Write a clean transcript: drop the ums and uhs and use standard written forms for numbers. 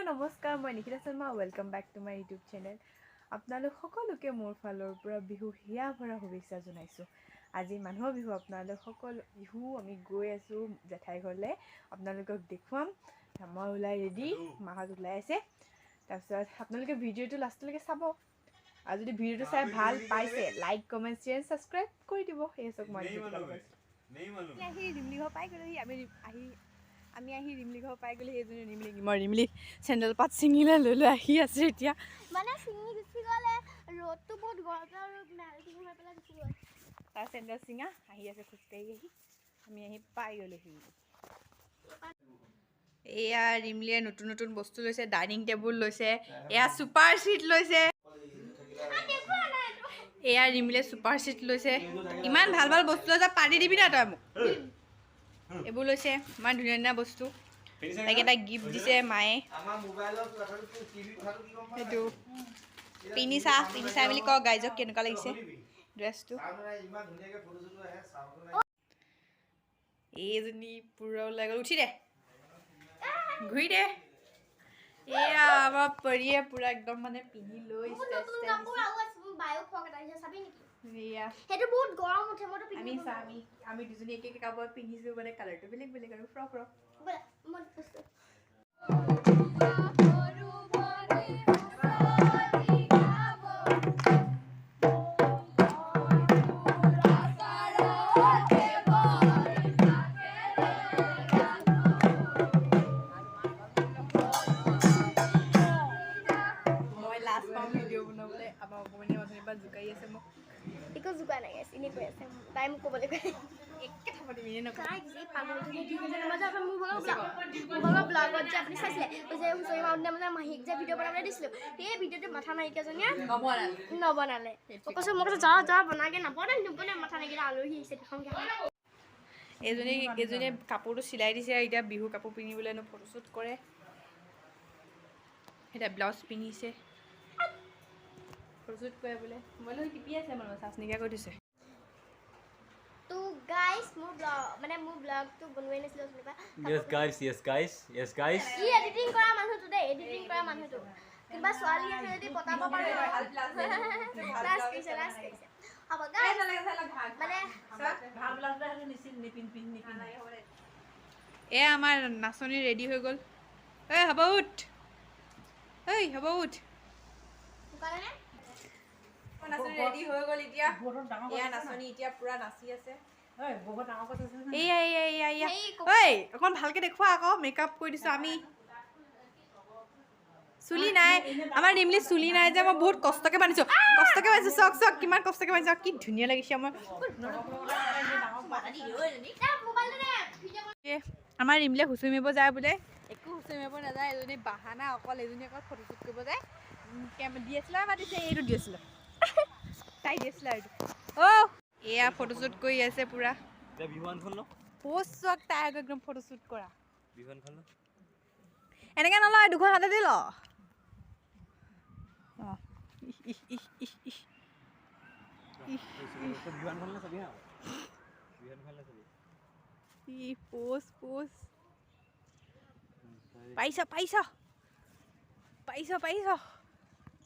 নমস্কাৰ, মই Nikhita Sharma. Welcome back to my YouTube channel. আপোনালোক সকলোকে মোৰ ফালৰ পৰা বিহু হিয়া ভৰা শুভেচ্ছা জনাইছোঁ। আজি মানুহৰ বিহু। আপোনালোক সকলো বিহু আমি গৈ আছোঁ জেঠাই ঘৰলৈ, আপোনালোকক দেখুৱাম। মই ওলাই ৰেডি, মাহঁত ওলাই আছে। তাৰপিছত আপোনালোকে ভিডিঅ'টো লাষ্টলৈকে চাব আৰু যদি ভিডিঅ'টো চাই ভাল পাইছে, লাইক, কমেণ্ট, শ্বেয়াৰ, ছাবস্ক্ৰাইব কৰি দিব। সেই চব মই আহি ৰিমলি ঘৰ পাই গ'লোহি। আমি আহি ৰিমলি ঘৰ পাই গ'লো। সেইজনী ৰিমলি, মই ৰিমলি চেণ্ডেল পাত ছিঙিলে লৈ লৈ আহি আছে এতিয়া। মানে ছিঙি গুচি গ'লে, ৰ'দটো বহুত গৰম আৰু মেলটি সোমাই পেলাই গুচি গ'ল। তাৰ চেণ্ডেল ছিঙা আহি আছে খোজকাঢ়ি আহি। আমি আহি পাই গ'লোহি। এয়া ৰিমলিয়ে নতুন নতুন বস্তু লৈছে। ডাইনিং টেবুল লৈছে, এয়া চুপাৰ চিট লৈছে। এয়া ৰিমলিয়ে চুপাৰ চিট লৈছে। ইমান ভাল ভাল বস্তু লৈছে, পাতি দিবি না তই মোক। এইবোৰ লৈছে, ইমান ধুনীয়া ধুনীয়া বস্তু। তাইক এটা গিফ্ট দিছে মায়ে। সেইটো পিন্ধি চা, পিন্ধি চাই মেলি ক গাইজক কেনেকুৱা লাগিছে ড্ৰেছটো। এইজনী পুৰা ওলাই গ'ল। উঠি দে, ঘূৰি দে। এয়া আমাৰ পৰিয়ে পুৰা একদম মানে পিন্ধি লৈ বহুত নতুন কাপোৰ আৰু আছে। মোৰ বায়ো ফ্ৰক এটা দিছে, চাবি নেকি? এয়া। সেইটো বহুত গৰম উঠে, মইতো আমি পিন্ধিব চা, আমি দুজনী একে একে কাপোৰ পিন্ধিছোঁ, মানে কালাৰটো বেলেগ বেলেগ আৰু ফ্ৰক ফ্ৰক। ব'লা, মই বস্তু মই লাজ পাওঁ ভিডিঅ' বনাবলৈ। আমাৰ অকণমানি অথনিৰ পৰা জোকাৰি আছে মোক। একো জোকা নাই, এনেই কৈ আছে। তাই মোক ক'বলৈ কৈ একে থাপতি এনেই নকওঁ। তাই যে পাগলজনী কি কৈছে, মই যে মোৰ ভাগৰ ব্লগত যে আপুনি চাইছিলে যে হুঁচৰি মাৰোঁতে মই যে মাহীক যে ভিডিঅ' বনাবলৈ দিছিলোঁ, সেই ভিডিঅ'টো মাথা নাইকিয়াজনীয়ে নবনালে। মই কৈছোঁ, যা যা, বনাগে। নবনাই নবনাই, মাথা নাইকিয়া আলহী আহিছে দেখোন। এজনীয়ে কাপোৰটো চিলাই দিছে। এতিয়া বিহু কাপোৰ পিন্ধিবলৈ হেনো ফটোশ্বুট কৰে। এতিয়া ব্লাউজ পিন্ধিছে, ফটোশ্বুট কৰে বোলে। মোবাইলত টিপি আছে, মানে চাৰ্জ নাইকিয়া কৰি দিছে। তো গাইজ, মোৰ ব্লগ, মানে মোৰ ব্লগটো বনোৱাই নাছিলোঁ অথনিৰ পৰা। Yes guys, yes guys, yes guys. ই এডিটিং কৰা মানুহটো দেই, এডিটিং কৰা মানুহটো। কোনোবা ছোৱালী আছে যদি পতাব পাৰোঁ। লাজ কৰিছে, লাজ কৰিছে। হ'ব গাইজ, মানে এয়া আমাৰ নাচনী ৰেডি হৈ গ'ল। ঐ হ'ব, উঠ। ঐ হ'ব, উঠ। শুকালেনে? নাচনী ৰেডি হৈ গ'ল এতিয়া। এয়া নাচনী এতিয়া পুৰা নাচি আছে। এইয়া এইয়া এইয়া এইয়া। ঐ, অকণ ভালকে দেখুওৱা আকৌ। মেকআপ কৰি দিছোঁ আমি। চুলি নাই আমাৰ ৰিমলি, চুলি নাই যে মই বহুত কষ্টকে বান্ধিছোঁ, কষ্টকে বান্ধিছোঁ। চাওক চাওক, কিমান কষ্টকে বান্ধিছোঁ। কি ধুনীয়া লাগিছে আমাৰ। মোবাইলটো দে, ভিডিঅ'। আমাৰ ৰিমলিয়ে হুঁচৰি মাৰিব যায় বোলে। একো হুঁচৰি মাৰিব নাযায়, এজনী বাহানা অকল। এজনী অকল ফটোশ্বুট কৰিব যায়। ডি এছ এল আৰ মাতিছে এইটো, ডি এছ এল আৰ তাই ডি এছ এল আৰ এইটো। অ' এয়া ফটোশ্বুট কৰি আছে পুৰা। এতিয়া বিহুৱানখন ল। প'জ চাওক তাই আকৌ, একদম ফটোশ্বুট কৰা। বিহুৱানখন ল। এনেকৈ নলয়, দুখন হাতেদি ল। অঁ, ইহ ইহ ইহ ইহ ইহ ইহ। বিহুৱানখন লে চাবি হা, বিহুৱানখন লে চাবি। ই প'জ প'জ, পাৰিছ পাৰিছ পাৰিছ পাৰিছ।